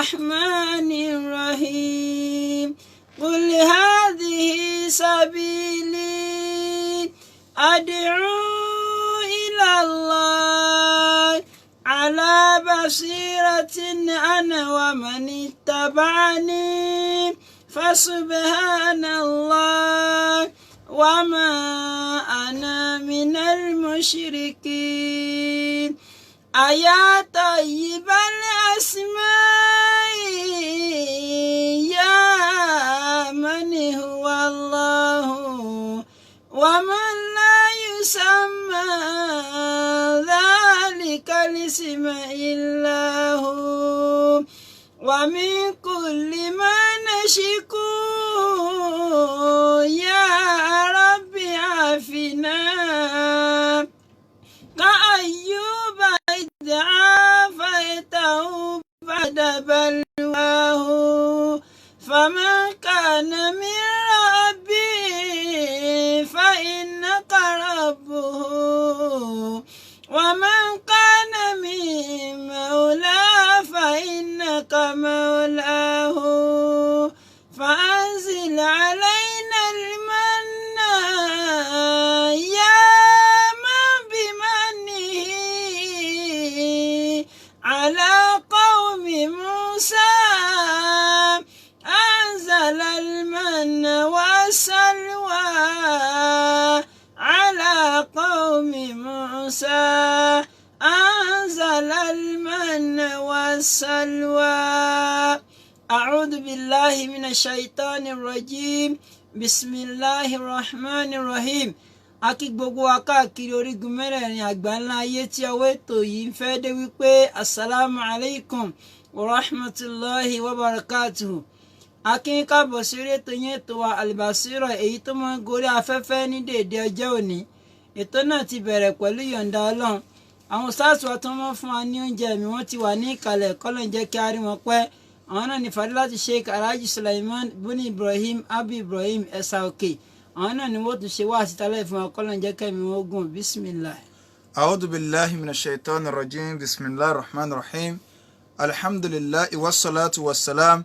الرحمن الرحيم. قل هذه سبيلي أدعو إلى الله على بصيرة أنا ومن اتبعني، فسبحان الله وما أنا من المشركين. أيا طيب الأسماء يا من هو الله ومن لا يسمى ذلك الاسم إلا هو، ومن كل ما نشكو يا رب عافنا، كأيوب إذ عافيته بعد بلواه، فما كان من ربي فإنك ربه، ومن كان من مولاه فإنك مولاه، فأنزل علينا المن يا من بمنه على قوم موسى أنزل المن والسلوى على قوم موسى أنزل المن والسلوى. أعوذ بالله من الشيطان الرجيم. بسم الله الرحمن الرحيم. A kí gbogbo wa káàkiri orígun mẹ́rẹ̀ẹ̀rin àgbáńlá ayé tí ọwọ́ ètò yìí ń fẹ́ dé wípé asalaamu alaykum wa rahmatulahi wa barakatuhu. A kí yín káàbọ̀ sí orí ètò yín, ètò wa Albasira, èyí tó máa ń gorí afẹ́fẹ́ ní déédéé ọjọ́ òní. Ètò náà ti bẹ̀rẹ̀ pẹ̀lú ìyọ̀ǹda Ọlọ́run. Àwọn sáàsì wa tó máa ń fún wa ní oúnjẹ mi, wọ́n ti wà ní ìkàlẹ̀, kọ́lọ̀ ń jẹ́ kí a rí wọn pẹ́. Àwọn náà ní Fadilati Sheikh Alhaji Sulaiman Buni Ibrahim Abi Ibrahim Ẹ̀sà Òkè. Àwọn náà ni wọ́n tún ṣe wá àsìtálẹ̀ fún wa, kọ́lọ̀ ń jẹ́ kẹ́mi wọn gùn. Bismillah. أعوذ بالله من الشيطان الرجيم. بسم الله الرحمن الرحيم. الحمد لله والصلاة والسلام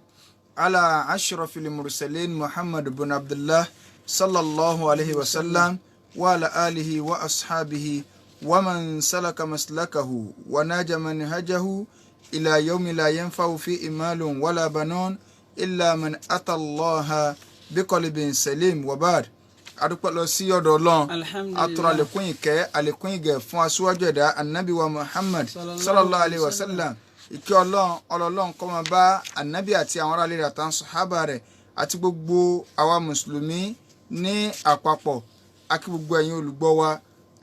على أشرف المرسلين محمد بن عبد الله صلى الله عليه وسلم وعلى آله وأصحابه ومن سلك مسلكه ونهج منهجه إلى يوم لا ينفع فيه مال ولا بنون إلا من أتى الله بقلب سليم. وبعد، adúpẹ́ lọ sí ọ̀dọ̀ Ọlọ́run. Alhamdulillah. Atọrọ àlékún ìkẹ́, àlékún ìgẹ̀ fún aṣíwájú ẹ̀dá, anabi wa Muhammad sallallahu alayhi wa sallam. Ìkẹ́ Ọlọ́run, ọlọ́run kó máa bá anabi àti àwọn aráàlú rẹ̀ àtàwọn sàhábà rẹ̀ àti gbogbo àwa mùsùlùmí ní àpapọ̀. Akí gbogbo ẹ̀yin olùgbọ́ wa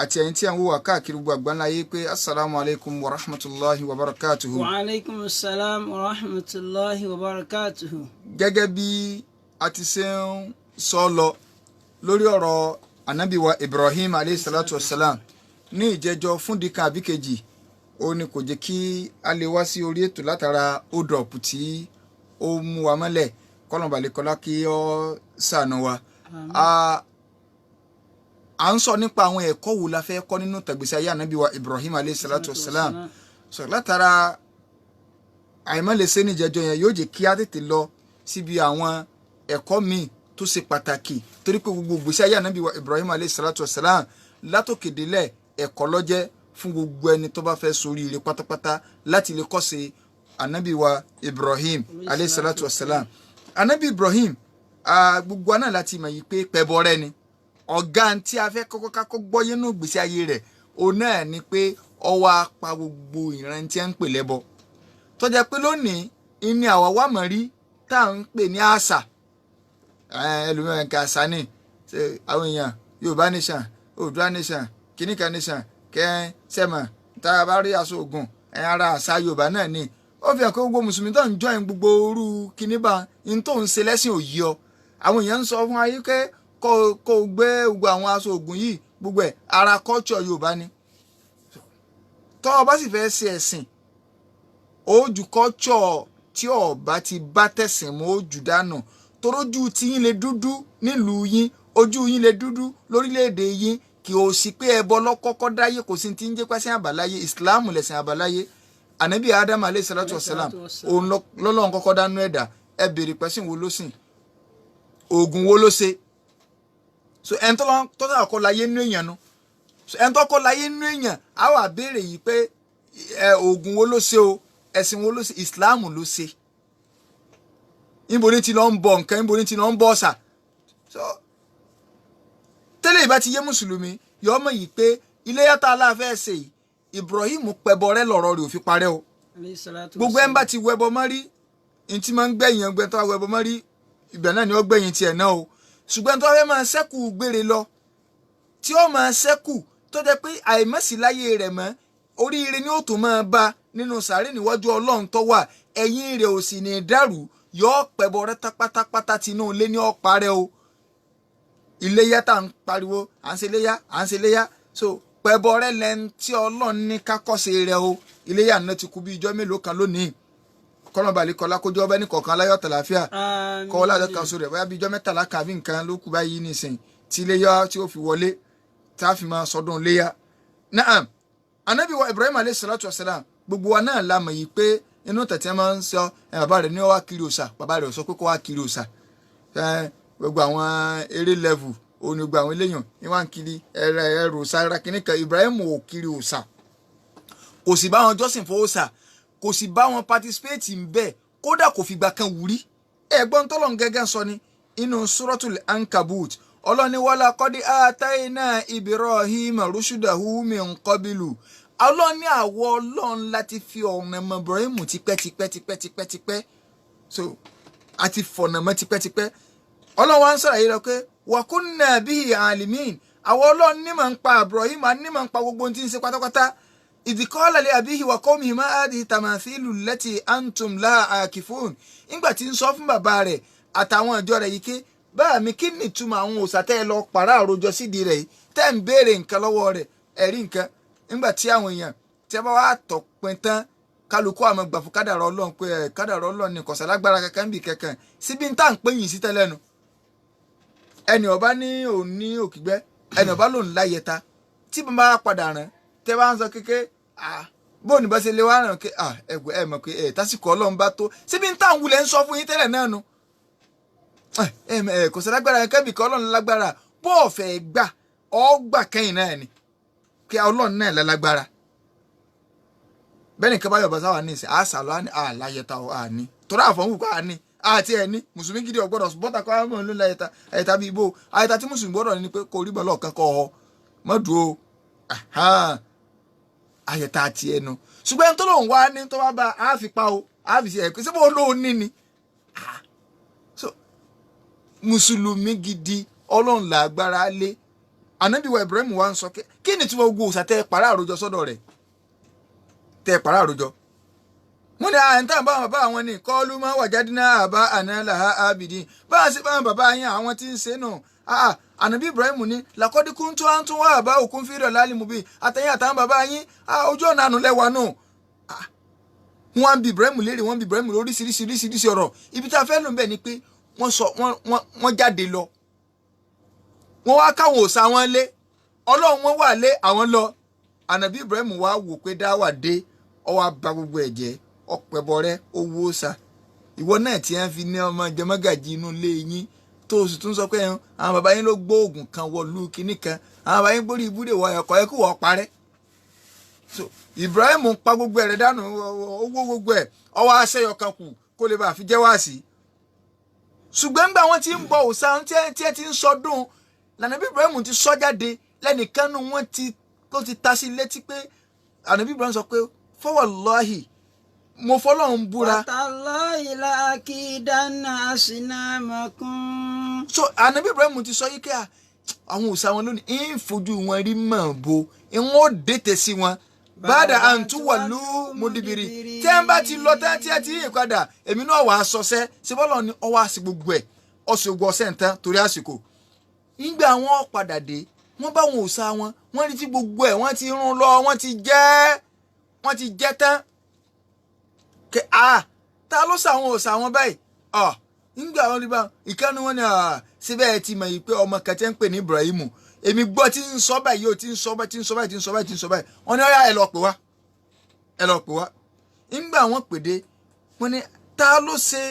àti ẹ̀yin tí à ń wò wá káàkiri gbogbo àgbáńlá ayé pé asalaamu alaykum wa rahmatulahi wa barakatuhu. Wa aleykum salaam wa rahmatulahi wa barakatuhu. Gẹ́gẹ́ bí a ti ṣe ń sọ lọ lórí ọ̀rọ̀ anabi wa Ibrahim aleyhi salatu wa salam ní ìjẹjọ, fún dìkan àbí kejì, ó ní kò jẹ́ kí a lè wá sí orí ètò látara hold-up tí ó mú wa mọ́lẹ̀. Kọ́lọ̀bàlẹ̀kọ́lá kí ó ṣàánú wa. À ń sọ nípa àwọn ẹ̀kọ́ wo la fẹ́ kọ́ nínú tàgbésí ayé anabi wa Ibrahim aleyhi salatu wa salam. Sọ látara àìmọ́lẹ̀ṣẹ́ níjẹjọ yẹn, yóò jẹ́ kí á tètè lọ síbi àwọn ẹ̀kọ́ míì tó ṣe pàtàkì, torí pé gbogbo ìgbésí ayé ànábì wa Ibrahim aleyhi salatu wa salam látòkè délẹ̀, ẹ̀kọ́ ló jẹ́ fún gbogbo ẹni tó bá fẹ́ ṣoríire pátápátá láti lè kọ́ṣe ànábì wa Ibrahim aleyhi salatu wa salam. Ànábì Ibrahim, gbogbo àná láti mọ̀ yìí pé pẹ̀bọrẹ́ ni ọ̀gá tí a fẹ́ kọ́kọ́ kákọ́ gbọ́ yẹnu ìgbésí ayé rẹ̀. Òun náà ni pé ó wá pa gbogbo ìran tí a ń pè lẹ́bọ, tó jẹ́ pé lónìí ìní àwa wà mọ̀ rí tá à ń pè ní àṣà. Ẹlòmíràn kà àṣà ni ṣe àwọn èèyàn Yorùbá nation, Oòduà nation, kìnìkan nation, kẹ́ sẹ́mọ̀ tá a bá rí aṣọ ògùn ẹ̀, ara àṣà Yorùbá náà ni. Ó fi hàn pé gbogbo mùsùlùmí tó ń join gbogbo orú kinní bá ń tó ń ṣe lẹ́sìn òyì ọ. Àwọn èèyàn ń sọ fún ayé pé kó o gbé gbogbo àwọn aṣọ ògùn yìí, gbogbo ẹ̀ ara culture Yorùbá ni. Tọ́ ọ bá sì fẹ́ ṣe ẹ̀sìn, ó ju culture tí ọba ti bá tẹ̀sìn mọ́, ó jù dànù, torójú tí yín lè dúdú nílùú yín, ojú yín lè dúdú lórílẹ̀‐èdè yín, kì ó sì pé ẹbọ lọ́kọ́kọ́ dáyé. Kò sí ti ń jẹ́ pẹ́sẹ́ àbáláyé, ìsìláàmù lẹ̀sìn àbáláyé. Ànábì Adam aleyhi salatu wa salam, òun lọ́lọ́run kọ́kọ́ dánú ẹ̀dá. Ẹ béèrè pẹ́sìn wo ló sìn, oògùn wo ló ṣe? So ẹni tó kọ́ láyé nú èèyàn nu. So ẹni tó kọ́ láyé nú èèyàn á wà béèrè yìí pé ẹ oògùn wo ló ṣe o, ẹ̀sìn wo ló ṣe, Islam ló ṣe? Níbo ní ti lọ ń bọ nǹkan? Níbo ní ti lọ ń bọ ọ̀sà? So tẹ́lẹ̀ ìbá ti yé mùsùlùmí, yọ ọmọ yìí pé iléyá tá a láfẹ́ ṣe yìí, Ibrahim pẹbọ rẹ lọ̀rọ̀ rẹ̀ ò fi parẹ́ o. Gbogbo ẹ̀ ń bá ti wẹbọ mọ́ rí, ní ti máa ń gbẹ̀yìn ọgbẹ́ tó wẹbọ mọ́ rí, ibẹ̀ náà ni ó gbẹ̀yìn tiẹ̀ náà o. Ṣùgbọ́n tó fẹ́ máa ṣẹ́kù gbére lọ, tí ó máa ṣẹ́kù, tó jẹ́ pé àìmọ́sí láyé rẹ̀ mọ́, oríire ni ó tún máa bá nínú sàárè níwájú Ọlọ́run tó wà, ẹ̀yìn rẹ̀ ò sì ní dàrú, yọ pẹbọ rẹ pátápátá, tinú ilé ní ọ̀pá rẹ o. Iléyá tá à ń pariwo, à ń ṣe iléyá, à ń ṣe iléyá, so pẹbọ rẹ lẹ́n tí Ọlọ́run ní kákọ́ṣe rẹ o. Iléyá náà ti kú bí ijọ́ mélòó kan lónìí. Kọ́nà balẹ̀ kọ́lá kójú ọbẹ̀ ní kọ̀ọ̀kan aláyọ̀ tàlàáfíà, kọ́ lájọ kan sórí ẹ̀, bóyá bí ijọ́ 13 kàbí nǹkan ló kú báyìí nìsín tí iléyá tí ó fi wọlé, tá a fi máa sọdún iléyá. Naam, anabi wa Ibrahim alayhi salatu wa salam, gbogbo wa náà la mọ̀ yìí pé inú tẹ̀tẹ̀ máa ń sọ ẹ, bàbá rẹ̀ ní ó wá kiri òòṣà. Bàbá rẹ̀ ò sọ pé kó wá kiri òòṣà. Gbogbo àwọn eré level òní, gbogbo àwọn eléyàn ní wá ń kiri ẹrẹ ẹrù sára kìíní kan. Ibrahim ò kiri òòṣà, kò sì bá wọn jọ́sìn fún òòṣà, kò sì bá wọn participate ń bẹ́ẹ̀, kódà kò fìgbà kan wúrí. Ẹ̀gbọ́n tọ́lọ̀ gẹ́gẹ́ sọ ni inú Suratul Ankabut, ọlọ́ni wala qad atayna Ibrahima rushudahu min qablu. Ọlọ́ni àwọ̀ Ọlọ́run láti fi ọ̀nà mọ̀ Ibrahim tipẹ́ tipẹ́ tipẹ́ tipẹ́ tipẹ́. So àti fọ̀nà mọ́ tipẹ́tipẹ́. Ọlọ́run wa ń sọ̀rọ̀ yìí lọ pé wa kunna bihi alimin. Àwọn Ọlọ́run ní mọ̀ ń pa Ibrahim, ní mọ̀ ń pa gbogbo ohun tí ń ṣe pátápátá. Idh qala li abihi wa qawmihi ma hadhihi tamathilu allati antum laha akifun. Nígbà tí ń sọ fún bàbá rẹ̀ àtàwọn ìjọ rẹ̀ yìí ké báà mi, kí ni ìtumọ̀ àwọn òòṣà tẹ́ ẹ lọ pàrọ̀ àròjọ sídìí rẹ̀ yìí, tẹ́ ń béèrè nǹkan lọ́wọ́ rẹ̀? Ẹ̀rí nǹkan, nígbà tí àwọn èèyàn tí a bá wá tọpin tán, kálukú àmọ́ gbà fún kádàrá Ọlọ́run pé ẹ kádàrá Ọlọ́run ni, kọ̀sá lágbára kankan bì kankan síbi tá à ń pè yín sí tẹ́lẹ̀ nu. Ẹni ọba ní òun ní òkìgbẹ́, ẹni ọba lòun láyẹta, tí bàbá padà rán tẹ́ bá ń sọ kéke, bóun ní bá ṣe lè wá ràn ké ẹgbẹ́ ẹ mọ̀ pé ẹ tásìkò Ọlọ́run bá tó síbi tá à ń wulẹ̀ ń sọ fún yín tẹ́lẹ̀ náà nu. Ẹ kò sí lágbára kankan bì kan, Ọlọ́run lágbára. Bó ọ̀fẹ́ gbà ọ́ gbà kẹ́yìn náà ni kí Ọlọ́run náà lálágbára. Bẹ́ẹ̀ nìkan bá yọ̀ bá sáwà ní ìsìn àṣà lọ́wọ́ ní àláyẹta ọ̀ àní torí àfọ̀nwù kọ́ àní àti ẹni mùsùlùmí gidi ọ̀gbọ́dọ̀ bọ́tà kọ́ àwọn ọmọ láyẹta àyẹta bíi ibo àyẹta tí mùsùlùmí gbọ́dọ̀ ní pé kò rí bọ́lá ọ̀kan kọ́ ọ mọ́dù o àyẹta àti ẹnu. Ṣùgbọ́n tó lóun wá ní tó bá bá a fi pa o, a fi ṣe ẹ̀kọ́ síbò lóun ní ni. So mùsùlùmí gidi, Ọlọ́run làgbára lé. Ànábì wa Ibrahim wa ń sọ kí ni tí wọ́n gbọ́ òòṣà tẹ́ pàrọ̀ àròjọ sọ́dọ̀ rẹ̀, tẹ́ pàrọ̀ àròjọ? Wọ́n ní àyìn táwọn báwọn bàbá àwọn ní kọ́ọ́lù máa wà jáde náà àbá àná làhá ábìdí báwọn sì báwọn bàbá yín àwọn tí ń ṣe nù. Ànábì Ibrahim ní làkọ́dí kún tó à ń tún wá àbá òkun fídọ̀ lálẹ́ mú bí àtẹ̀yìn àtàwọn bàbá yín ojú ọ̀nà àánú lẹ́wà nù. Wọ́n á bi Ibrahim léèrè, wọ́n bi Ibrahim lóríṣiríṣiríṣiríṣi ọ̀rọ̀. Ibi tá a fẹ́ lò ń bẹ̀ ni pé wọ́n sọ wọ́n jáde lọ, wọ́n wá káwọn òòṣà wọn lé Ọlọ́run, wọn wà lé àwọn lọ. Ànábì Ibrahim wá wò pé dáwà dé, ó wá bà gbogbo ẹ̀ jẹ́, ọ̀pẹ̀bọrẹ́ owó òòṣà. Ìwọ náà tí wọ́n fi ní ọmọ jẹmọ́gàjì inú ilé yín, tó o sì tún sọ pé àwọn bàbá yín ló gbóògùn kan wọlú kinní kan, àwọn bàbá yín gbórí ibúdè wọ ẹ̀kọ́ ẹ̀ kó wọ́n parẹ́. So Ibrahim pa gbogbo ẹ̀ rẹ̀ dànù, owó gbogbo ẹ̀, ọwọ́ aṣẹ́yọ kan kù kó lè bá fi jẹ́ wá sí. Ṣùgbọ́n nígbà wọ́n ti ń bọ òòṣà tí ẹ ti ń sọdún lànàbí Ibrahim ti sọ jáde lẹ́nìkan nù wọ́n ti tó ti ta sí létí pé ànàbí Ibrahim sọ pé fawallahi, mo fọlọ́run búra. Watallahi la akidanna asnamakum. So ànàbí Ibrahim ti sọ yìí kí àwọn òòṣà wọn lónìí ń fojú wọn rí mọ̀ bo ń ó dètè sí wọn báàdà àǹtúwàlú mudibiri tí ẹ ń bá ti lọ tán tí ẹ ti yí padà, èmi náà wàá sọsẹ síbọ́lọ̀ ni ọwọ́ àti gbogbo ẹ̀ ọ̀sẹ̀ gbogbo ọ̀sẹ̀ ń tán torí àsìkò. Nígbà wọn padà dé, wọ́n bá wọn òòṣà wọn, wọ́n rí tí gbogbo ẹ̀ wọ́n ti rún lọ, wọ́n ti jẹ́, wọ́n ti jẹ́ tán. Kẹ a ta ló sọ àwọn òòṣà wọn báyìí? Ọ nígbà wọn rí bá ìkànnì wọn ni síbẹ̀ ẹ ti mọ̀ yìí pé ọmọ kẹtẹ́ ń pè ní Ibrahim, èmi gbọ́ tí ń sọ báyìí yóò tí ń sọ báyìí, tí ń sọ báyìí, tí ń sọ báyìí, tí ń sọ báyìí. Wọ́n ní ọ̀yá, ẹ lọ pè wá, ẹ lọ pè wá. Ńgbà wọ́n pèdé, wọ́n ní ta ló ṣe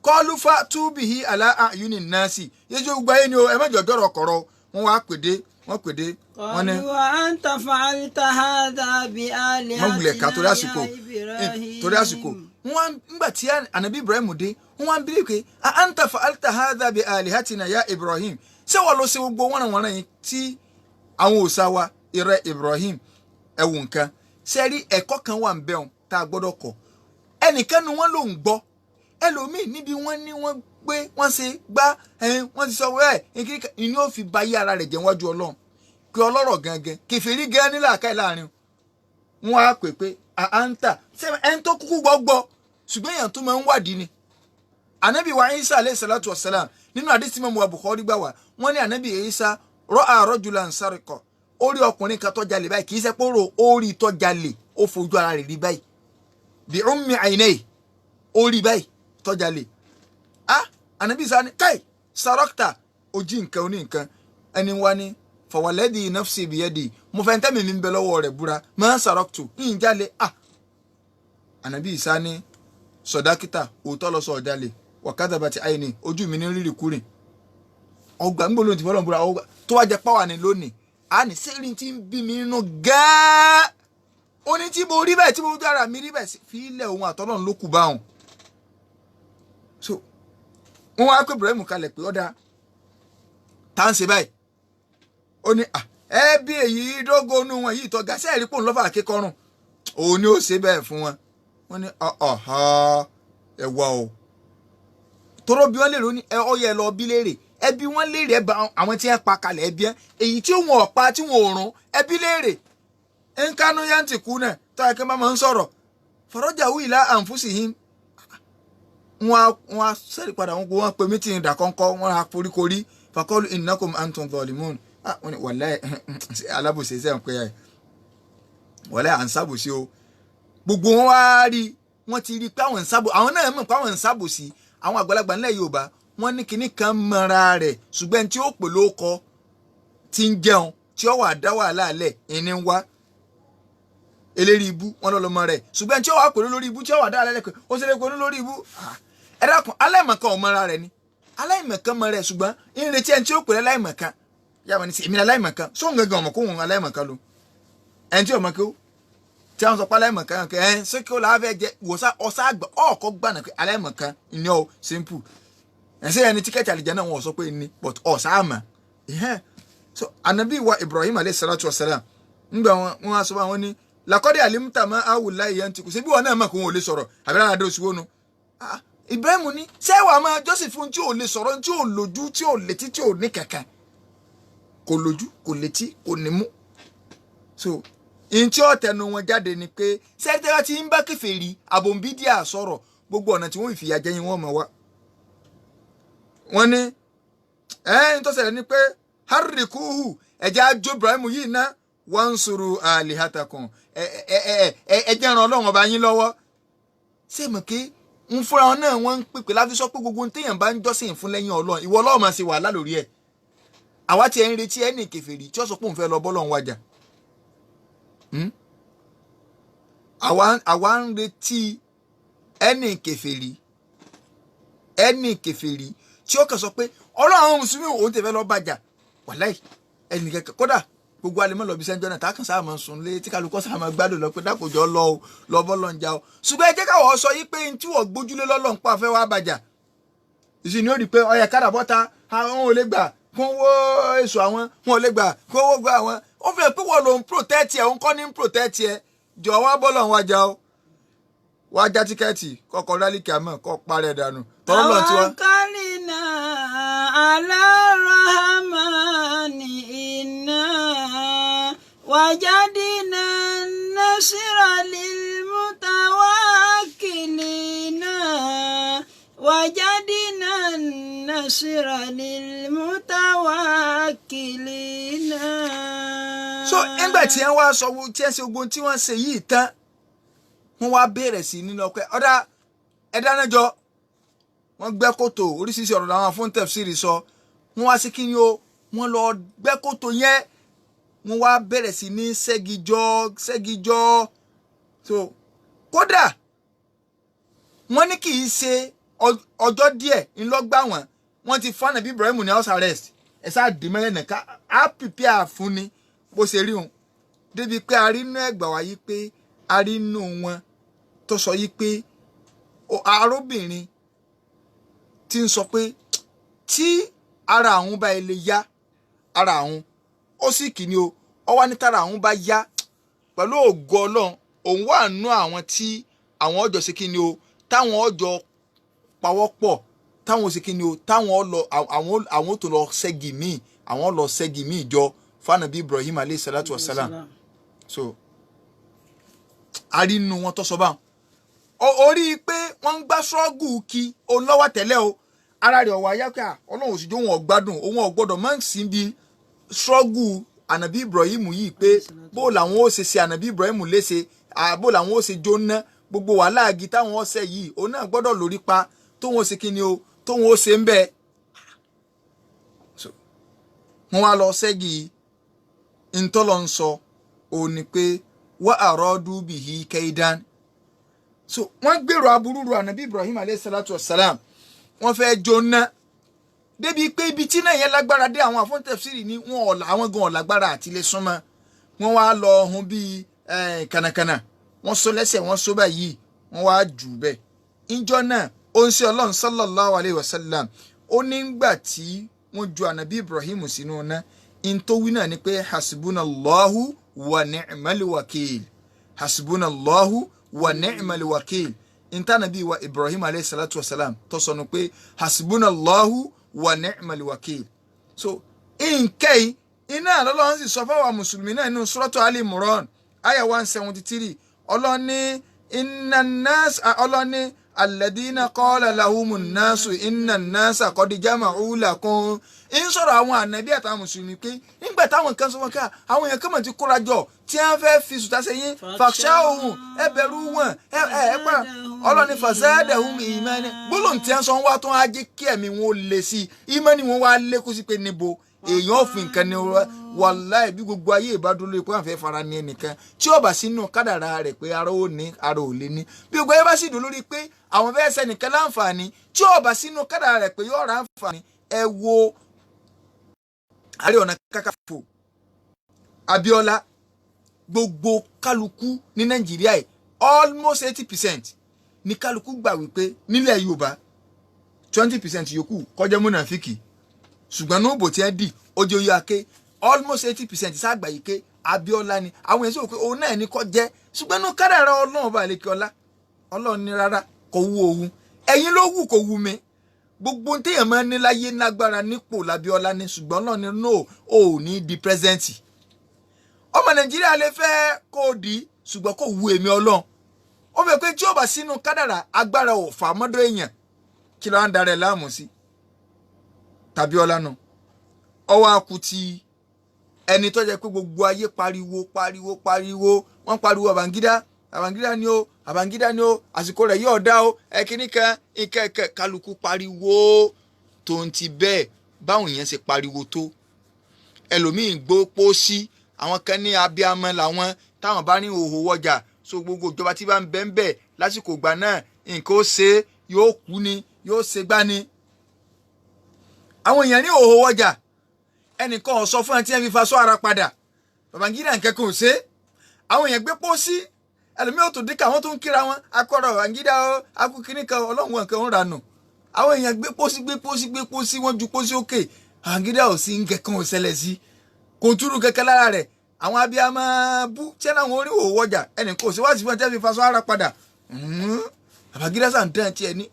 kọlùfà túbìhí àlá àyùnì nọ́ọ̀sì yéjú gbogbo ayé ni o, ẹ má jọ dọ̀rọ̀ kọ̀rọ̀. Wọ́n wá pèdé, wọ́n pèdé, wọ́n ní. قالوا أنت فعلت هذا بآلهتنا Wọ́n wulẹ̀ ká torí àsìkò يا إبراهيم. Torí àsìkò. Wọ́n nígbà tí anabi Ibrahim dé, wọ́n wá ń bílẹ̀ pé a anta fa'alta hadha bi alihatina ya Ibrahim, ṣé wọ́n lọ ṣe gbogbo wọ́nàwọ́nà yìí tí àwọn òòṣà wa, ìrẹ Ibrahim? Ẹ̀wù nǹkan ṣe rí, ẹ̀kọ́ kan wà ń bẹ̀rùn tá a gbọ́dọ̀ kọ́. Ẹnìkan nu wọ́n ló ń gbọ́ ẹlòmíì níbi wọ́n ní wọ́n gbé wọ́n ṣe gbá ẹ̀hìn, wọ́n ti sọ wẹ́ẹ̀ ìní ó fi ba yí ara rẹ̀ jẹ́ wájú Ọlọ́run pé ọlọ́rọ̀ gangan kèfèrí gan nílà káì láàrin wọn á pè pé àǹtà ẹni tó kúkú gbọ́ gbọ́, ṣùgbọ́n èèyàn tó máa ń wádìí ni. Anabi wa Isa aleyhi salatu wa salam, nínú àdìsí mọ́mú wa Bukhari gbà wá, wọ́n ní anabi Isa ra'a rajulan sarqa, ó rí ọkùnrin kan tó jalè báyìí. Kì í ṣe pé ó rí tó jalè, ó fojú ara rẹ̀ rí báyìí, bí ummi aynayhi, ó rí báyìí tó jalè. Ah, anabi Isa ni kai sarakta, ó jí nǹkan oní nǹkan. Ẹni wá ní fawalladhi nafsi biyadi, mo fẹ́ tẹ́mi mi ń bẹ lọ́wọ́ rẹ̀ búra, ma saraktu, ń jalè. Ah, anabi Isa ní sọdákítà, òótọ́ lọ sọ ọ̀jalè, wàkàtàbàtì àìní ojú mi ní rírì kúrìn ọgbà ń gbólóhùn tí fọlọ́n búra ọgbà tó wá jẹ páwà ní lónìí. A ní sẹ́rìn tí ń bí mi nínú gẹ́ẹ́, ó ní tí mo rí bẹ́ẹ̀, tí mo dára mi rí bẹ́ẹ̀, fi ilẹ̀ òun àtọ́lọ́run ló kù bá òun. So wọ́n wá pé Ibrahim kalẹ̀ pé ọ̀dà tá à ń ṣe báyìí. Ó ní ẹ bí èyí dógónú wọn yìí tọ́ga sẹ́ẹ̀rí pòun lọ́fà kíkọrùn òun ni ó ṣe bẹ́ẹ̀ fún wọn. Wọ́n ní ọ̀hán ẹ wá o, tọrọ bí wọ́n lè ronú ẹ ọyẹ lọ bí léèrè, ẹbí wọ́n léèrè, ẹ bá àwọn tí wọ́n pa kalẹ̀, ẹbí ẹ èyí tí wọn ò pa, tí wọn ò rún, ẹbí léèrè. Nkánú yáǹtì kú náà tó yẹ kí wọ́n máa ń sọ̀rọ̀ fọ̀rọ̀jà wí ilá anfusihim. Wọn á sẹ́rí padà, wọn kó wọn pe meeting dàkọ́ńkọ́, wọn á foríkorí, faqalu innakum antum zalimun. Wọn ni wàláhì alábòsí sẹ́wọ̀n pé wàláhì à ń sábòsí o. Gbogbo wọn wá rí, wọn ti rí pé àwọn ń sábò, àwọn náà mọ̀ pé àwọn ń sábòsí. Àwọn àgbàlagbà ńlẹ̀ Yorùbá, wọ́n ní kinní kan mọ́ra rẹ̀, ṣùgbọ́n tí ó pè ló kọ tí ń jẹun tí ó wà dá wàhálà lẹ̀ ìní ń wá eléri ibú wọn lọ lọmọ rẹ̀, ṣùgbọ́n tí ó wà pè lórí ibú tí ó wà dá wàhálà lẹ̀ pé ó ṣe lè pè lórí ibú. Ẹ dákun, aláìmọ̀kan ò mọ́ra rẹ̀ ni, aláìmọ̀kan mọ́ rẹ̀, ṣùgbọ́n ń retí ẹni tí ó pè láìmọ̀kan yàrá ní sí èmi aláìmọ̀kan sóhun gangan ọmọ kóhun aláìmọ̀kan ló ẹni tí ọmọ kí ó tí àwọn sọ pé aláìmọ̀kan kẹ ẹ ṣé kí ó làá fẹ́ jẹ wòsà ọ̀sà àgbà ọ̀kọ́ gbànà pé aláìmọ̀kan ìní ọ simple ẹ̀sẹ̀ ẹni ticket àlìjẹ́ náà wọ́n sọ pé ní but ọ̀sà àmà. So anabi wa Ibrahim alayhi salatu wa salam, ńgbà wọn wá sọ fún àwọn ní laqad alimta ma ha'ula'i yantiqun, ṣé bí wọn náà mọ̀ kó wọn ò lè sọ̀rọ̀ àbí rárá dé oṣù wọnú. Ibrahim ní ṣé wàá máa jọ́sìn fún tí ò lè sọ̀rọ̀, tí ò lójú, tí ò létí, tí ò ní kankan, kò lójú, kò létí, kò nímú? So n tí ó tẹnu wọn jáde ni pé sẹ́ńtẹ́rà tí ń bá kèfèrí àbòǹbídíà sọ̀rọ̀, gbogbo ọ̀nà tí wọ́n fìyà jẹ yín wọ́n mọ̀ wá. Wọ́n ní ẹ̀ ń tó ṣẹlẹ̀ ni pé harrikuhu, ẹ̀jẹ̀ àjò Ibrahim yìí ná, wansuru alihatakum, ẹ jẹ́ ràn Ọlọ́run ọba yín lọ́wọ́. Ṣé mọ̀ kí ń fúnra wọn náà wọ́n ń pèpè láti sọ pé gbogbo téèyàn bá ń jọ́sìn fún lẹ́yìn Ọlọ́run, ìwọ Ọlọ́run máa ṣe wàhálà lórí ẹ̀. Àwa tiẹ̀ ń retí ẹnì kèfèrí tí ó sọ pé òun fẹ́ lọ bọ́lọ́run wájà. Àwa ń retí ẹnì kèfèrí, ẹnì kèfèrí tí ó kàn sọ pé Ọlọ́run àwọn mùsùlùmí òun ti fẹ́ lọ bàjà. Wàláì ẹnì kẹkẹ kódà gbogbo alẹ́ mọ́ lọ bí sẹ́ńjọ́ náà tákàn sáà máa sùn lé tí kálukọ́ sáà máa gbádùn lọ pé dákòjọ́ lọ o, lọ bọ́ lọ́n já o. Ṣùgbọ́n ẹ jẹ́ káwọ́ sọ yí pé tí wọ́n gbójúlé lọ́lọ́ ń pa fẹ́ wá bàjà ìsìn ni ó rí i pé ọyẹ káràbọ́ta àwọn ò lè gbà kó wó èso, àwọn wọn ò lè gbà kó wó gbà àwọn. Ó fi hàn pé wọ́n ló ń protect ẹ̀, òun kọ́ ní ń protect ẹ̀. Jọ wá bọ́lọ̀ ń wájà o, wá já ticket kọ́kọ́ rálí kàmọ́ kọ́ parẹ́ dànù tọ́lọ́ lọ́n tiwa. توكلنا على الرحمن إنا وجدنا النصر للمتوكلين وجدنا النصر للمتوكلين. So nígbà tí wọ́n wá sọ tí wọ́n ṣe gbogbo tí wọ́n ṣe yìí tán, wọ́n wá bẹ̀rẹ̀ sí nínú ọpẹ́ ọ̀dà ẹ̀dáná jọ, wọ́n gbẹ́ kòtò. Oríṣiríṣi ọ̀rọ̀ làwọn fún tẹ̀fsíìrì sọ. Wọ́n wá sí kíni o, wọ́n lọ gbẹ́ kòtò yẹn, wọ́n wá bẹ̀rẹ̀ sí ní ṣẹ́gijọ́ ṣẹ́gijọ́. So kódà Wọ́n ní kì í ṣe ọjọ́ díẹ̀ ńlọ́gbà wọn, wọ́n ti fún Ànábì Ibrahim ní house arrest. Ẹ sáà dì mẹ́lẹ̀ nìka á prepare fún ni bó ṣe rí òun. Débi pé a rí inú ẹgbà wáyé pé a rí inú wọn tó sọ yí pé arábìnrin tí ń sọ pé tí ara àwọn bá ilé yá, ara àwọn ó sì kì ní o, ọ wá ní tára àwọn bá yá pẹ̀lú ògo Ọlọ́run, òun wà nú àwọn tí àwọn ọjọ́ ṣe kí ni o, táwọn ọjọ́ pawọ́pọ̀, táwọn ṣe kí ni o, táwọn lọ àwọn tó lọ ṣẹ́gi míì, àwọn lọ ṣẹ́gi míì jọ fanabi Ibrahim alayhi salatu wa salam. So a rí inú wọn tó sọ báwọn orí pé wọ́n ń gbá ṣọ́ọ̀gù kí òun lọ́wọ́ tẹ́lẹ̀ o, ara rẹ̀ ọ̀wọ́ ayáka Ọlọ́run òsì jó wọn ọ̀gbádùn, òun ọ̀gbọ́dọ̀ máa ń sìn bí ṣọ́ọ̀gù ànàbí Ibrahim yìí pé bó làwọn ó ṣe ṣe ànàbí Ibrahim léṣe, bó làwọn ó ṣe jóná gbogbo wàhálà agi táwọn ọ̀sẹ̀ yìí, òun náà gbọ́dọ̀ lórí pa tóun ó ṣe kí ni o, tóun ó ṣe ń bẹ́ẹ̀. Wọ́n wá lọ ṣẹ́gi ntọ́lọ́ ń sọ òun ni pé wọ́n àròdù bìhí kẹ́idán. So wọ́n gbèrò aburú ru ànàbí Ibrahim alayhi salatu wa salam, wọ́n fẹ́ jóná débi pé ibi tí náà yẹn lágbára dé, àwọn àfọ́ntẹ̀sírì ni wọ́n ọ̀la àwọn gan ọ̀lágbára àti lè súnmọ́. Wọ́n wá lọ hun bíi kànàkànà, wọ́n so lẹ́sẹ̀, wọ́n so báyìí, wọ́n wá jù bẹ́ẹ̀. Ìjọ náà ó ń ṣe Ọlọ́run sallallahu alayhi wa sallam, ó nígbà tí wọ́n ju ànàbí Ibrahim sínú iná, ntòwí náà ni pé hasbunallahu wa ni'mal wakil, hasbunallahu wa ni'mal wakil. Ntànàbí wa Ibrahim alayhi salatu wa salam tó sọnù pé hasbunallahu wa ni'mal wakil. So nkẹ́yì iná Ọlọ́run sì sọ fáwọn mùsùlùmí náà nínú suratu Ali Imran aya 173, Ọlọ́run ní inna nas, Ọlọ́run ní alladina qala lahumun nasu inna nasa qad jama'u lakum. Ń sọ̀rọ̀ àwọn ànábì àtàwọn mùsùlùmí pé nígbà táwọn kan sọ wọn ká àwọn èèyàn kọ́mọ̀ ti kóra jọ tí wọ́n fẹ́ fi sùtá sẹ́yìn, fàṣà òun ẹ bẹ̀rù wọn ẹ ẹ ẹ pa Ọlọ́ni fazadahum ìmánì gbólóhùn tí wọ́n sọ wá tó wá jẹ́ kí ẹ̀mí wọn ó le sí i, ìmánì wọn wá lékún sí pé níbo èèyàn ò fi nǹkan ní wàláì bí gbogbo ayé ìbádúró pé wọ́n fẹ́ fara ní ẹnìkan tí ó bá sínú kádàrá rẹ̀ pé ara ò ní ara ò lè ní, bí gbogbo ayé bá sì dùn lórí pé àwọn fẹ́ sẹ́nìkan láǹfààní tí ó bá sínú kádàrá rẹ̀ pé yóò ra àǹfààní. Ẹ wo Ààrẹ Ọ̀nà Kakanfò Abíọ́lá, gbogbo kálukú ní Nàìjíríà yìí almost 80% ní kálukú gbà wípé nílẹ̀ Yorùbá 20% yòókù kọjá múnàfíkì, ṣùgbọ́n ní òbò tí ẹ dì ojú oyè ake almost 80% sáàgbà yìí ké Abíọ́lá ni àwọn èèyàn sọ pé òun náà ní kọ́ jẹ́, ṣùgbọ́n ní kádàrá Ọlọ́run bá lè kí ọlá Ọlọ́run ní rárá kò wú òun, ẹ̀yin ló wù kò wú mi. Gbogbo téèyàn máa ń ní láyé nágbára nípò l'Abíọ́lá ní, ṣùgbọ́n Ọlọ́run ní no, ò ní di president. Ọmọ Nàìjíríà lè fẹ́ kó o di, ṣùgbọ́n kò wú èmi Ọlọ́run. Ó fẹ́ pé tí ó bá sínú kádàrá agbára ò fà mọ́dọ̀ èèyàn, kí ló ń darẹ̀ láàmú sí tàbí ọlá nù. Ọwọ́ akutì ẹni tó jẹ́ pé gbogbo ayé pariwo pariwo pariwo, wọ́n pariwo Babangida, Babangida ni ó, Babangida ni ó, àsìkò rẹ̀ yóò dá o, ẹ̀kíní kan ìkẹ̀kẹ̀ kálukú pariwo tó ń ti bẹ́ẹ̀. Báwọn yẹn ṣe pariwo tó, ẹlòmíín gbó pósí, àwọn kan ní abiyamọ làwọn táwọn bá ní òhò wọjà, so gbogbo ìjọba tí bá ń bẹ́ ń bẹ̀ lásìkò ìgbà náà nǹkan ó ṣe yóò kú ni yóò ṣe gbá ni. Àwọn èèyàn ní òhò wọjà, ẹnìkan ò sọ fún ẹ tí ẹ fi fa sọ ara padà, Babangida nǹkan kan ò ṣe. Àwọn èèyàn gbé pósí, ẹlòmíì ò tó díkà, wọn tó ń kíra wọn akọrọ Babangida ó akúkíní kan ọlọ́run wọn kan ń ranù. Àwọn èèyàn gbé pósí gbé pósí gbé pósí, wọn ju pósí òkè, Babangida ò sí, nǹkan kan ò ṣẹlẹ̀ sí, kò túrú kẹ̀kẹ́ lára rẹ̀. Àwọn abiyamọ bú tí ẹ láwọn orí òwò ọjà, ẹnìkan ò sí wá sí fún ẹ tí ẹ fi fa sọ ara padà. Babangida sàn dán tiẹ̀ ní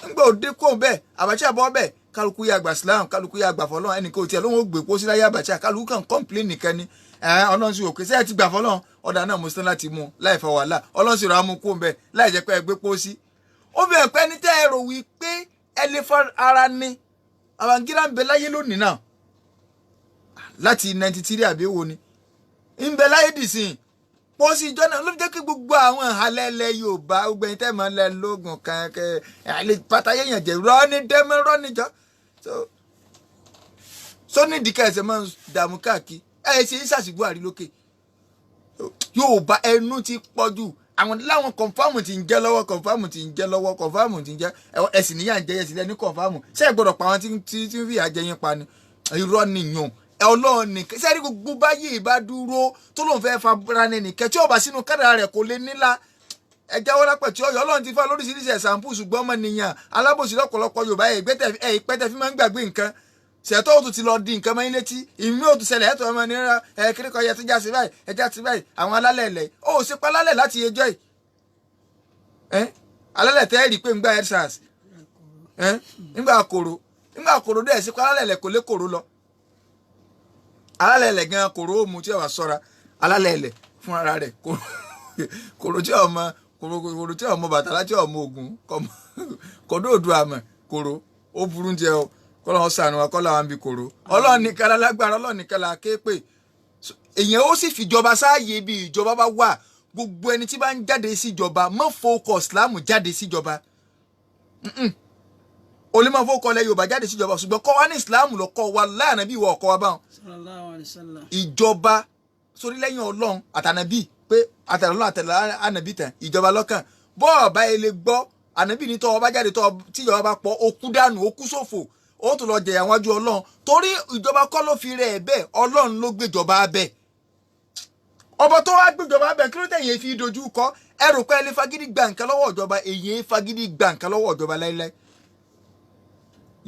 ńgbà òde kó bẹ́ẹ̀, Abacha bọ́ bẹ́ẹ̀, kálukú yà gbà Islam, kálukú yà gbà fọlọ́n, ẹnì kò tiẹ̀ lóun ó gbé pósí láyé Abacha, kálukú kàn complain nìkan ni. Ọlọ́run sì wò pé sẹ́yìn ti gbà fọlọ́n, ọ̀dà náà mo sán láti mú láì fa wàhálà, Ọlọ́run sì rà á mú kó bẹ́ẹ̀ láì jẹ́ pé ẹ gbé pósí. Ó fi hàn pé ẹni tẹ́ ẹ rò wí pé ẹ lè fa ara ni Babangida ń bẹ láyé lónìí náà láti 93 àbí wo ni ń bẹ láyé dìsìn pósí ìjọ náà ló fi jẹ́ kí gbogbo àwọn ìhàlẹ̀ ilẹ̀ Yorùbá, gbogbo ẹ̀yin tẹ́ mọ́ lẹ lóògùn kan kẹ ẹ̀ lè pàtàyè yàn jẹ́ rọ́ọ̀nì dẹ́mọ́ rọ́ọ̀nì jọ so ní ìdíkà ẹsẹ̀ máa ń dààmú káàkiri, ẹ ṣe ìṣàṣì Buhari lókè. Yorùbá ẹnu ti pọ̀ jù, Àwọn láwọn confirm ti ń jẹ́ lọ́wọ́, confirm ti ń jẹ́ lọ́wọ́, confirm ti ń jẹ́. Ẹ̀sìn níyà ń jẹ́ ẹ̀sìn lẹ́ni confirm. Ṣé ẹ gbọ́dọ̀ pa àwọn tí ń fìyà jẹ yín pa ni? Irọ́ nìyàn. Ọlọ́run nìkan sẹ́rí. Gbogbo báyìí bá dúró tó lóun fẹ́ fara nìkan tí ó bá sínú kádàrá rẹ̀, kò lè nílá. Ẹ jáwọ́ lápẹ̀ tí ọyọ́ Ọlọ́run ti fà lóríṣiríṣi example, ṣùgbọ́n ọmọnìyàn alábòsí lọ́pọ̀lọpọ̀. Yorùbá ẹ̀ ìpẹ́tẹ́ fi máa ń gbàgbé nǹkan. Ṣètò òtún ti lọ di nǹkan mọ́ ilé tí ìmí òtún ṣẹlẹ̀ ẹ̀tọ́ ọmọ nira ẹ̀ kíríkọ yẹ tó já sí báyìí, ẹ̀ já sí báyìí. Àwọn alálẹ̀ ilẹ̀ ó ṣe pa alálẹ̀ láti ẹjọ́ yìí ẹ̀ alálẹ̀ tẹ́ rí pé ń gbá EndSARS ẹ̀ ńgbà kòrò, ńgbà kòrò dẹ̀ ṣe pa alálẹ̀ ilẹ̀ kò lé kòrò lọ. Alálẹ̀ ilẹ̀ gan kòrò ó mu tí ò wá sọ́ra. Alálẹ̀ ilẹ̀ fúnra rẹ̀ kòrò tí ọmọ kòrò tí ọmọ bàtàlá tí ọmọ Ògún kòdó òdu àmọ̀ kòrò ó burú jẹ o. Kọ́lọ́ wọn sànù wa, kọ́lọ́ àwọn bí kòrò. Ọlọ́run nìkan lálágbára, Ọlọ́run nìkan là ké pè. Èèyàn ó sì fìjọba sáàyè bí ìjọba bá wà. Gbogbo ẹni tí bá ń jáde síjọba, má fowókọ Ìsìlámù jáde síjọba. O lè má fowókọ ilẹ̀ Yorùbá jáde síjọba, ṣùgbọ́n kọ́ wa ní Ìsìlámù lọ kọ́ wa láàrin bí ìwọ ọkọ wa báwọn. Sallallahu alayhi wa sallam. Ìjọba sórí lẹ́yìn Ọlọ́run àtànàbí pé àtàlọ́lọ́ àtàlọ́ ànàbí tàn ìjọba lọ́kàn bọ́ọ̀ bá ilé gbọ́ ànàbí ní tọ́ ọba jáde tọ́ tíjọba bá pọ̀, ó kú dànù, ó kú sófò, ó tún lọ jẹ̀yà wájú Ọlọ́run, torí ìjọba kọ́ ló fi rẹ̀ bẹ́ẹ̀, Ọlọ́run ló gbéjọba bẹ́ẹ̀. Ọba tó wá gbéjọba bẹ́ẹ̀, kí ló tẹ̀yìn fi dojú kọ? Ẹ rò pé ẹ lè fagídí gba nǹkan lọ́wọ́ ìjọba? Èyí fagídí gba nǹkan lọ́wọ́ ìjọba láíláí.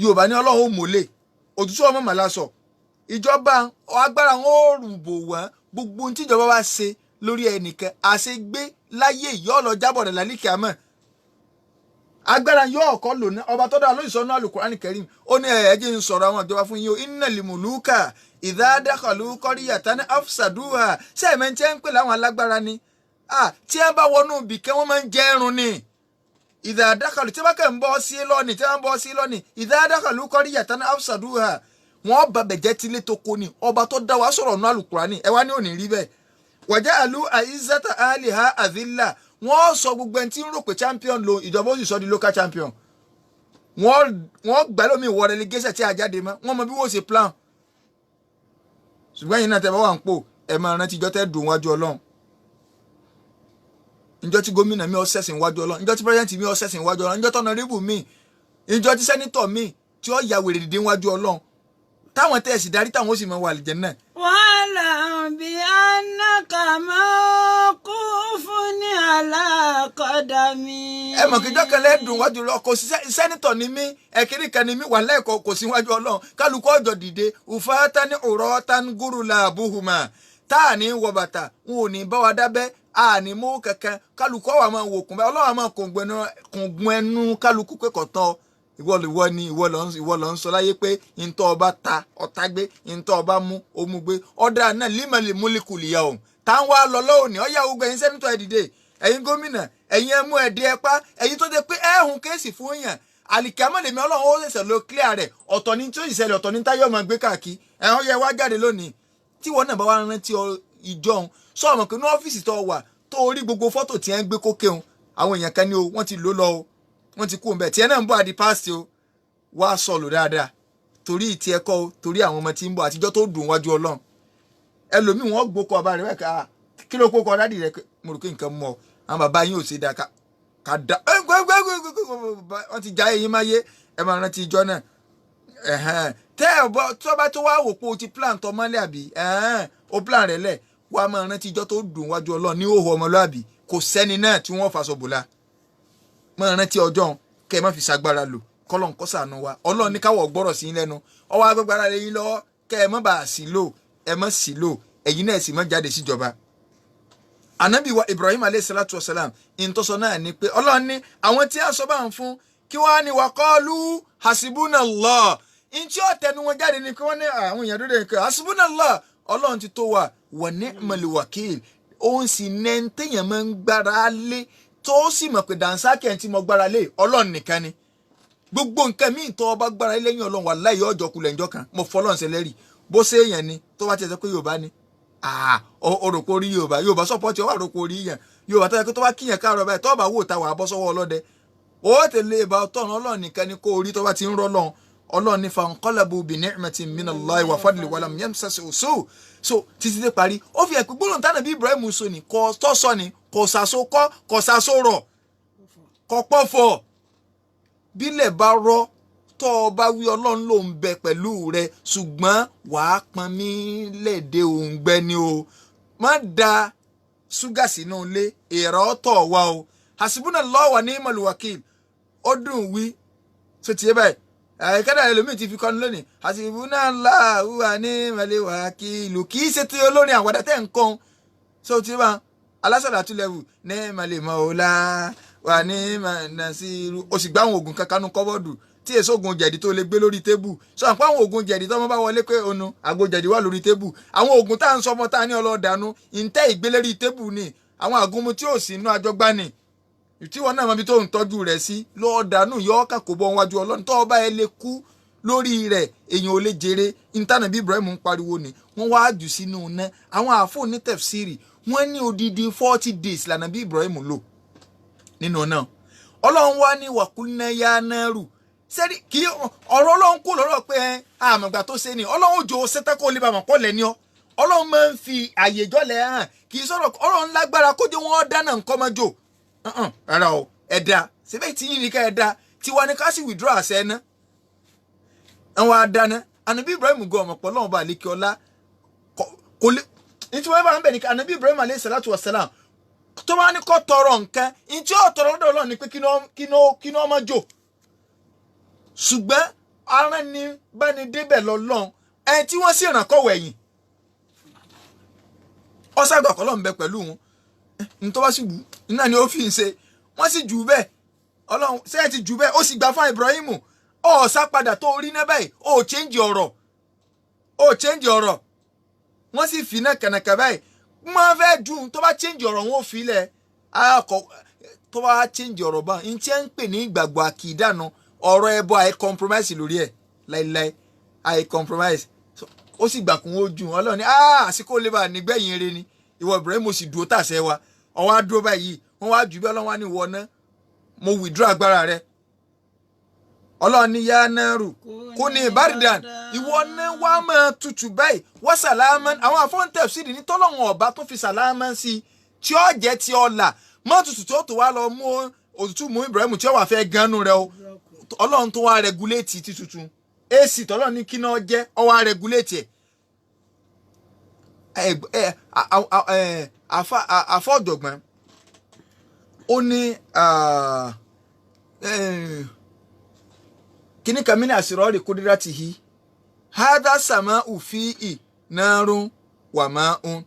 Yorùbá ní Ọlọ́run ó mọ̀lẹ́ òtútù ọmọ màlá sọ ìjọba agbára wọn ó rùbò wọ́n. Gbogbo ohun tíjọba bá ṣe lórí ẹnìkan àṣegbé láyé yóò lọ jábọ̀ rẹ̀ lálẹ́ àmọ́ agbára yóò kọ́ lò ní. Ọba tó dára lóyún sọ́nù Al-Qur'an Karim, ó ní ẹ̀ jẹ́ ń sọ̀rọ̀ àwọn ìjọba fún yín o. Innal muluka idha dakhalu qaryatan afsaduha. Sẹ́ẹ̀mẹ́ tí ń pè láwọn alágbára ni tí wọ́n bá wọnú ibìkẹ́, wọ́n máa ń jẹ́ ẹrun ni. Idha dakhalu, tí wọ́n kàn ń bọ́ sí lọ́ọ̀nì, tí wọ́n bọ́ sí lọ́ọ̀nì, idha dakhalu qaryatan afsaduha, wọ́n bá bẹ̀jẹ́ tílé tó kó ni. Ọba tó dá wa sọ̀rọ̀ nù Al-Qur'ani, ẹ wá ní òní rí bẹ́ẹ̀. Waja'alu a'izzata ahliha adhilla. Wọ́n sọ gbogbo ẹni tí ń rò pé champion lo ìjọba, ó sì sọ di local champion. Wọ́n gbà lómi ìwọ relegation tí a jáde mọ́. Wọ́n mọ bí wọ́n ṣe plan. Ṣùgbọ́n ẹ̀yin náà tẹ́ bá wà ń pò, ẹ máa rántí ìjọ tẹ́ dùn wájú Ọlọ́run, ìjọ tí gómìnà mi ó ṣẹ̀sìn wájú Ọlọ́run, ìjọ tí president mi ó ṣẹ̀sìn wájú Ọlọ́run, ìjọ tọ́nà mi, ìjọ tí senator mi tí ó ya wèrè dìde wájú Ọlọ́run, táwọn tẹ̀ sì darí, táwọn ó sì máa wà àlìjẹ́ náà. واعلم بأنك موقوف على قدمي. Ẹ mọ̀ kí jọ́kẹ́lẹ́ dùn wájú lọ. Kò sí senator ni mí, ẹ̀kíní kan ni mí, wà lẹ́ẹ̀kọ́ kò sí wájú Ọlọ́run. Kálukú ọjọ́ dìde ufatan uratan gurula buhuma, tá à ní wọ bàtà, n ò ní bá wa dábẹ́, a ní mú kankan. Kálukú ọ̀wà máa wò kùn bẹ́ẹ̀. Ọlọ́run máa kùngun ẹnu kálukú pé kò tán. Ìwọ ìwọ ni ìwọ lọ ń sọ láyé pé ntọ́ ọba ta ọ̀tá gbé, ntọ́ ọba mú omu gbé. Ọ̀dà náà límọ̀lì múlíkùlìyà òun tá ń wá lọ lọ́wọ́ ní ọ̀yà. Gbogbo ẹ̀yin senator, ẹ̀ dìde. Ẹ̀yin gómìnà, ẹ̀yin ẹmú ẹ̀dí ẹ̀pá, ẹ̀yin tó dé pé ẹ̀hún case fún yàn àlìkàmọ́ lèmi Ọlọ́run ó ṣẹ̀ṣẹ̀ lọ clear rẹ̀. Ọ̀tọ̀ ni tí ó ìṣẹ̀lẹ̀, ọ̀tọ̀ ni táyọ̀ máa gbé káàkiri. Ẹ̀hún yẹ wá jáde lónìí tí wọn náà bá wá rántí ìjọ òun sọ ọmọ pé ní ọ́fíìsì tó wà tó rí gbogbo fọ́tò tí ẹ ń gbé kókè òun, àwọn èèyàn kan ní o, wọ́n ti lò lọ o, wọ́n ti kú òun bẹ́ẹ̀. Tí ẹ náà ń bọ̀ àdí past o, wá sọ̀lù dáadáa torí ìtì ẹ̀kọ́ o, torí àwọn ọmọ tí ń bọ̀ àtijọ́ tó dùn wájú Ọlọ́run. Ẹlòmíì wọ́n gbókọ̀ ọba rẹ̀ ká kí ló kókọ̀ daddy rẹ̀? Mo rò pé nǹkan mọ̀ àwọn bàbá yín ò ṣe dáa ká da wọ́n ti já eyín máyé. Ẹ máa rántí ìjọ náà tẹ́ ẹ bọ́ tó bá tó wá wò pé o ti plan tọmọlẹ́ àbí o plan rẹ̀ lẹ̀, wàá máa rántí ìjọ tó dùn wájú Ọlọ́run ní òhò ọmọlúàbí. Kò sẹ́ni náà tí wọ́n faṣọ bòlá. Máa rántí ọjọ́ kẹ́ ẹ má fi ṣagbára lò. Kọ́lọ́n kó ṣàánú wa. Ọlọ́run ní káwọ̀ gbọ́rọ̀ sí lẹ́nu ọwọ́ agbára lé yín lọ́wọ́, kẹ́ ẹ má bàa sí lò, ẹ má sí lò, ẹ̀yin náà sì má jáde síjọba. Anabi wa Ibrahim aleyhi salatu wa salam, ìtọ́sọ náà ni pé Ọlọ́run ní àwọn tí a sọ bá ń fún kí wọ́n á ní waqalu hasibunallah. Ntí ó tẹnu wọn jáde ni pé wọ́n ní àwọn èèyàn dúdú nǹkan, hasibunallah, Ọlọ́run ti tó wa, wa ni'mal wakil. Òun sì nẹ́ńtẹ̀yàn máa ń gbára lé, tó sì mọ̀ pé dànsákì ẹ̀ tí mo gbára lé, Ọlọ́run nìkan ni. Gbogbo nǹkan míì tó ọba gbára lé lẹ́yìn Ọlọ́run, wallahi ọjọ́ kulẹ̀ ńjọ́ kan. Mo fọlọ́run ṣẹlẹ́rì. Bó ṣe èèyàn ni tó bá ti sọ pé Yorùbá ni òròpó orí Yorùbá, Yorùbá support ọ wà ròpó orí yẹn. Yorùbá tó yẹ kó tó bá kíyàn káàrọ̀ báyìí, tó bá wò ta wà bọ́ sọ́wọ́ ọlọ́dẹ, ó tẹ̀lé ìbá ọtọ́run. Ọlọ́run nìkan ni kó orí tó bá ti ń rọ́ lọ́run. Ọlọ́run ní fanqalabu bi ni'matin minallahi wa fadli walam yamsashum su. So títí dé parí, ó fi hàn pé gbólóhùn tánà bí Ibrahim sọ ni kò tọ́ sọ ni, kò sàso kọ́, kò sàso rọ̀, kò pọ̀fọ̀. Bílẹ̀ bá rọ́, tọ́ ọ bá wí, Ọlọ́run ló ń bẹ pẹ̀lú rẹ, ṣùgbọ́n wàá pọn mí léde òǹgbẹ ni o. Má da ṣúgà sínú ilé èrò ọ̀tọ̀ wa o. Hasbunallahu wa ni'mal wakil, ó dùn wí. So tiẹ̀ báyìí, àìkádà ẹlòmíì ti fi kọ́ni lónìí, hasbunallahu wa ni'mal wakil, kì í ṣe ti olórin àwàdà tẹ̀ ń kọ́. So ti bá alásàlátú level, ni'mal maula wa ni'man nasiru. O sì gbá àwọn oògùn kankan nú kọ́bọ́ọ̀dù tí èso oògùn jẹ̀dí tó lè gbé lórí tébù. Sọ àpá àwọn oògùn jẹ̀dí tó ọmọ bá wọlé pé onu àgbo jẹ̀dí wà lórí tébù. Àwọn oògùn tá à ń sọ ọmọ tá a ní ọlọ́ọ̀dànù ìǹtẹ́ ìgbélérí tébù ni àwọn àgúnmu tí ò sí inú àjọgbá ni, tí wọn náà mọ ibi tó ń tọ́jú rẹ̀ sí lọ́ọ̀dànù yọ ọ́ kà kó bọ́ wájú Ọlọ́run. Tó ọba ẹ lè kú lórí rẹ̀, èèyàn ò lè jèrè. Ìntànà bí Ibrahim ń pariwo ni wọ́n wá jù sínú iná. Àwọn àfọ̀ ní tafsiri, wọ́n ní odidi 40 days lànà bí Ibrahim lò nínú náà. Ọlọ́run wá ní wàkúnná yá náírù sẹ́rí kí ọ̀rọ̀ Ọlọ́run kú lọ́rọ̀ pé ẹ àmọ̀gbà tó ṣe ni Ọlọ́run jò ṣẹ́tẹ́ kó lè bá mọ̀ pọ̀ lẹ́ni ọ́. Ọlọ́run máa ń fi àyè jọ́lẹ̀ hàn, kì í sọ̀rọ̀ Ọlọ́run lágbára kó jẹ́ wọ́n dáná nǹkan mọ́ jò rárá o. Ẹ̀dá síbẹ̀ tí yín ní ká ẹ̀dá tiwa ni ká sì withdraw àṣẹ ná àwọn adáná. Ànábì Ibrahim gan ọmọ pọ̀ lọ́wọ́ bá àlékè ọlá kò lè ní tí wọ́n bá ń bẹ̀ ní ànábì Ibrahim alayhi salatu wa salam tó bá ní kó tọrọ nǹkan ní tí ó tọrọ lọ́dọ̀ Ọlọ́run ni pé kí ní ọmọ jò, ṣùgbọ́n ara ni báni débẹ̀ lọ́lọ́run, ẹni tí wọ́n sì ràn kọ́wọ̀ ẹ̀yìn ọ̀sàgbà kọ́ lọ́n bẹ pẹ̀lú wọn ní tó bá sì wù iná ni ó fi ń ṣe. Wọ́n sì jù bẹ́ẹ̀, Ọlọ́run ṣé ẹ ti jù bẹ́ẹ̀, ó sì gbà fún Ibrahim. Ọ̀sá padà tó rí náà báyìí, ó change ọ̀rọ̀, ó change ọ̀rọ̀. Wọ́n sì fi náà kànàkà báyìí, wọ́n fẹ́ ju tó bá change ọ̀rọ̀, wọn ò fi lẹ̀ tó bá change ọ̀rọ̀ bá n tí ẹ ń pè ní ìgbàgbọ́ àkìdánù ọ̀rọ̀ ẹbọ, àì compromise lórí ẹ̀ láíláí, àì compromise. Ó sì gbà kún ó jù. Ọlọ́run ní àsìkò lè bá nígbẹ̀yìn eré ni ìwọ Ibrahim, mo sì dúró tàṣẹ wa, ọwọ́ á dúró báyìí. Wọ́n wá jù bí Ọlọ́run wá ní ìwọ náà, mo withdraw agbára rẹ. Ọlọ́run ní yá náírù kò ní ìbáridàn, ìwọ náà wá máa tutù báyìí, wọ́n sàlámà. Àwọn àfọ́ńtẹ̀sídìí ní tọ́lọ́wọ̀n ọ̀bá tó fi sàlámà sí tí ó jẹ́ tí ó là mọ́ tutù tó tó wá lọ mú òtútù mú Ibrahim tí ó wà fẹ́ gánú rẹ o. Ọlọ́run tó wá regulate ti tuntun ac tọ́lọ́run ní kí náà jẹ́ ọ wá regulate ẹ̀. Àfọ ọ̀jọ̀gbọ́n ó ní kíní kan min asrari qudratihi hadha sama'u fi'i narun wa ma'un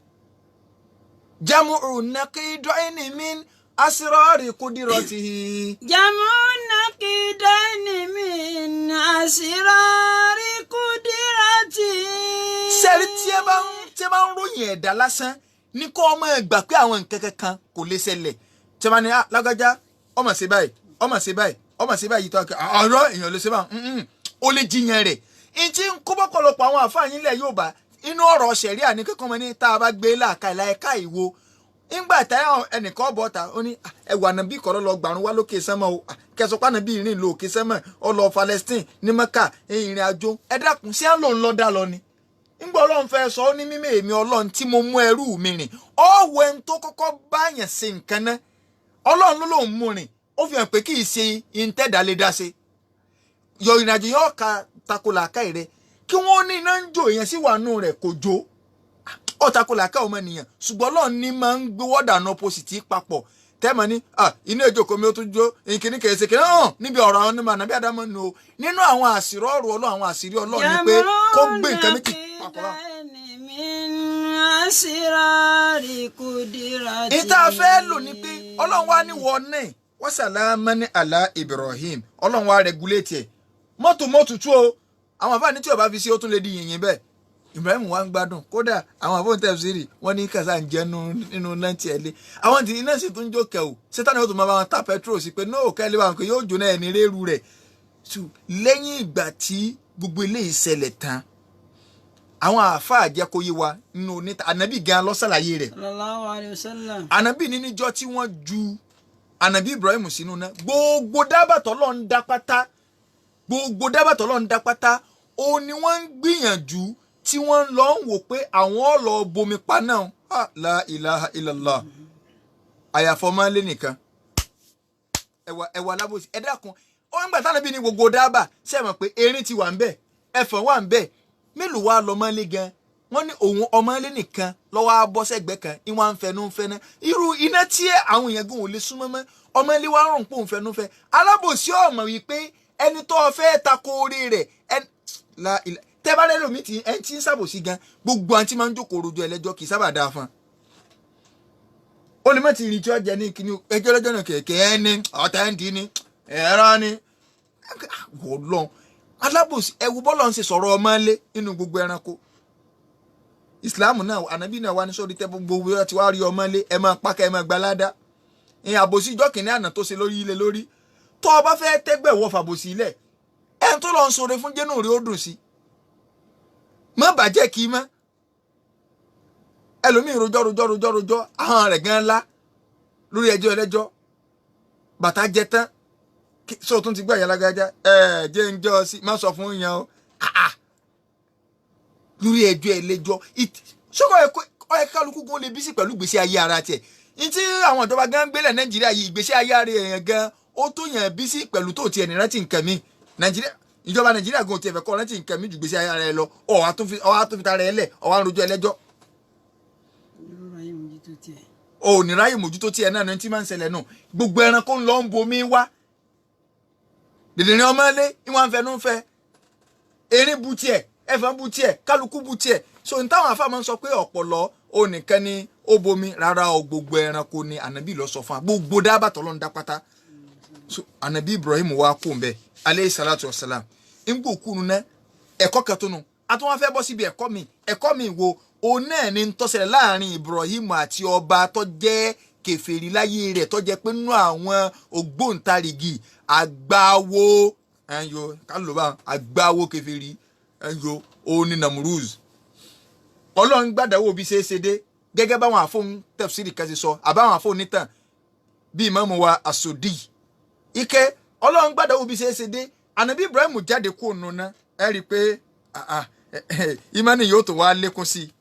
jamu'u naqidaini min asrari qudratihi. Jamu naqidaini min asrari qudratihi. Sẹ́rí tí ẹ bá ń ròyìn ẹ̀dá lásán ní kó ọmọ ẹ gbà pé àwọn nǹkan kankan kò lè ṣẹlẹ̀. Tí ẹ bá ní lágbájá ọmọ ṣe báyìí, ọmọ ṣe báyìí, ọmọ ṣe báyìí, tó ọ̀rọ̀ èèyàn lè ṣe báyìí, ó lè jiyàn rẹ̀. N tí ń kó bọ́pọ̀lọpọ̀ àwọn àfáà yín lẹ̀ yóò bá inú ọ̀rọ̀ ṣẹ̀ríà ní kíkọ́ mọ́ ní tá a bá gbé làákà ìlàkà ìwo ńgbà tá ẹnìkan bọ̀ ta, ó ní ẹwà nàbí kọ́ lọ gbàrún wá lókè sánmọ̀ o, kẹsàn-án pànàbí ìrìn lọ òkè sánmọ̀, ó lọ Palestine ní Mẹ́kà, ìrìn àjò. Ẹ dákun, sí à ń lò ń lọ dá lọ ni? Ńgbà Ọlọ́run fẹ́ sọ, ó ní mímọ́ èmi Ọlọ́run tí mo mú ẹrú mi rìn. Ọ̀wọ́ ẹni tó kọ́kọ́ báyàn ṣe nǹkan náà, Ọlọ́run ló lòun mú rìn. Ó fi hàn pé kì í ṣe ìǹtẹ̀dá lè dá ṣe yọ ìrìnàjò yóò ka tako làákàyè rẹ. Kí wọ́n ní iná ń jó, èèyàn sì wà nù rẹ̀ kò jó, ó tako làákàyè ọmọnìyàn. Ṣùgbọ́n Ọlọ́run ní máa ń gbé wọ́dà náà opposite papọ̀ tẹ́mọ̀ ní inú ìjókòó mi ó tún jó ìkíní kèése kìíní hàn níbi ọ̀rọ̀ àwọn onímọ̀ ànábì àdámọ́ nù o. Nínú àwọn àṣírí ọ̀rọ̀ Ọlọ́run, àwọn àṣírí Ọlọ́run ni pé kó gbé nǹkan méjì papọ̀ bá. Asirari kudirati. Ìta fẹ́ lò ní pé Ọlọ́run wá ní wọ náà wọ́n sàlámà ní àlá Ibrahim. Ọlọ́run wá regulate ẹ̀ mọ́tò mọ́tò tú o. Àwọn àfáàní tí ó bá fi sí, ó tún lè di yìnyín bẹ́ẹ̀. Ibrahim wa ń gbádùn. Kódà àwọn àfọ̀n tẹ̀síìrì wọ́n ní kàṣà ń jẹ́ nínú náà tiẹ̀ lé àwọn tí iná sì tún jó kẹ̀ o. Sátánì ó tún máa bá wọn ta petrol sí pé nóò kẹ́lẹ́ bá wọn pé yóò jóná ẹni rérú rẹ̀. So lẹ́yìn ìgbà tí gbogbo eléyìí ṣẹlẹ̀ tán, àwọn àáfàá jẹ́ kó yé wa nínú oníta ànábì gan ló ṣàlàyé rẹ̀. Sallallahu alayhi wa sallam. Ànábì ní níjọ́ tí wọ́n ju ànábì Ibrahim sínú náà, gbogbo dábàá tọ́lọ́ ń dá pátá. Gbogbo dábàá tọ́lọ́run dá pátá, ó ní wọ́n ń gbìyànjú tí wọ́n lọ ń wò pé àwọn ò lọ bomi pa náà. La ilaha illallah. Àyàfọ́ máa ń lé nìkan. Ẹwà alábòsí, ẹ dákun. Ó ń gbà tánà bí ní gbogbo dábàá ṣe mọ̀ pé erin ti wà ń bẹ̀, ẹfọ̀n wà ń bẹ̀, mélòó wá lọ máa ń lé gan? Wọ́n ní òun ọmọ ilé nìkan lọ́wọ́ á bọ́ sẹ́gbẹ́ kan, ìwọ̀n à ń fẹnu fẹ́ná irú iná tí àwọn èèyàn gan ò lè súnmọ́ mọ́. Ọmọ ilé wa rùn pò ń fẹnu fẹ́. Alábòsí ọmọ wípé ẹni tó fẹ́ tako orí rẹ̀ tẹ́ bá rẹ́lòmí tí ẹni tí ń ṣàbòsí gan, gbogbo àǹtí máa ń jókòó rojọ́ ẹlẹ́jọ́ kì í sábà dáa fún un. Ó lè má ti rí tí ó jẹ ní kíní ẹjọ́ lọ́jọ́ náà, kẹ̀kẹ́ ẹni ọ̀tá ẹ̀ ń dín ní ẹ̀rọ ni wọ́n lọ́n alábòsí. Ẹ̀wù bọ́lọ̀ ń ṣe sọ̀rọ̀ ọmọ ilé nínú gbogbo ẹranko. Ìsìláàmù náà, ànábì náà wà ní sórí tẹ́ gbogbo ẹ ti wá rí ọmọ ilé, ẹ máa pákẹ́, ẹ máa gbalada. Ìyẹn àbòsí ìjọ kìnìún àná tó ṣe lórí ilé lórí tó o bá fẹ́ tẹ́gbẹ̀ wọ fàbòsí ilẹ̀ ẹn tó lọ ń sọ̀rọ̀ fún jẹ́nu rí ó dùn sí. Má bàjẹ́ kí mọ́ ẹlòmíì rojọ́ rojọ́ rojọ́ rojọ́, ahọ́n rẹ̀ gan ńlá lórí ẹjọ́ ẹlẹ́jọ́. Bàtà jẹ tán sọ tún ti gbọ́ ìyá lágbájá, ẹ jẹ́ ń jọ́ sí má sọ fún yẹn o lórí ẹjọ́ ẹlẹ́jọ́. Sọ́kọ̀ ọ̀yẹ́ kálukú gan lè bí sí pẹ̀lú ìgbésí ayé ara tiẹ̀ ní tí àwọn ìjọba gan gbélé Nàìjíríà yìí. Ìgbésí ayé ara èèyàn gan ó tó yàn bí sí pẹ̀lú tó tiẹ̀ ní rántí nǹkan mi. Nàìjíríà, ìjọba Nàìjíríà gan ò tiẹ̀ fẹ́ kọ́ rántí nǹkan mi ju ìgbésí ayé ara ẹ lọ. Ọ̀wá tó fi tara ẹ lẹ̀, ọ̀wá ń rojọ́ ẹlẹ́jọ́. Ò ní ráyè mójútó tiẹ̀ náà ní tí máa ń ṣẹlẹ̀ nù. Gbogbo ẹranko ń lọ ń bomi wá, dìdìrín ọmọ ilé ìwọ̀n àǹfẹ̀nú fẹ́, erin bu tiẹ̀, ẹ̀fọn bu tiẹ̀, kálukú bu tiẹ̀. So n táwọn afá máa ń sọ pé ọ̀pọ̀lọ́ onìkan ni ó bomi rárá o, gbogbo ẹranko ni ànábì lọ sọ fún wa, gbogbo dábàá tọ́lọ́ ń dá pátá. So ànábì Ibrahim wa kú mbẹ, aleyhi salatu wa salam, ń gbò kúnu ná. Ẹ̀kọ́ kan tó nu, a tún wá fẹ́ bọ́ síbi ẹ̀kọ́ mi. Ẹ̀kọ́ mi wo òun náà ni ń tó ṣẹlẹ̀ láàrin Ibrahim àti ọba tó jẹ́ kèfèrí láyé rẹ̀, tó jẹ́ pé nínú àwọn ògbóǹtarìgì àgbáwo ẹ̀yọ kálọ̀ àgbáwo kèfèrí ẹ̀yọ òun ni Namruz. Ọlọ́run gbàdáwò bí ṣe é ṣe dé, gẹ́gẹ́ báwọn àfọ̀n tafsiri kan ṣe sọ, àbáwọn àfọ̀n nítàn bíi ìmáàmù wa àsòdì ike. Ọlọ́run gbàdáwò bí ṣe é ṣe dé, ànábì Ibrahim jáde kó nùnà. Ẹ rí i pé ìmánì yóò tó wá lékún sí i.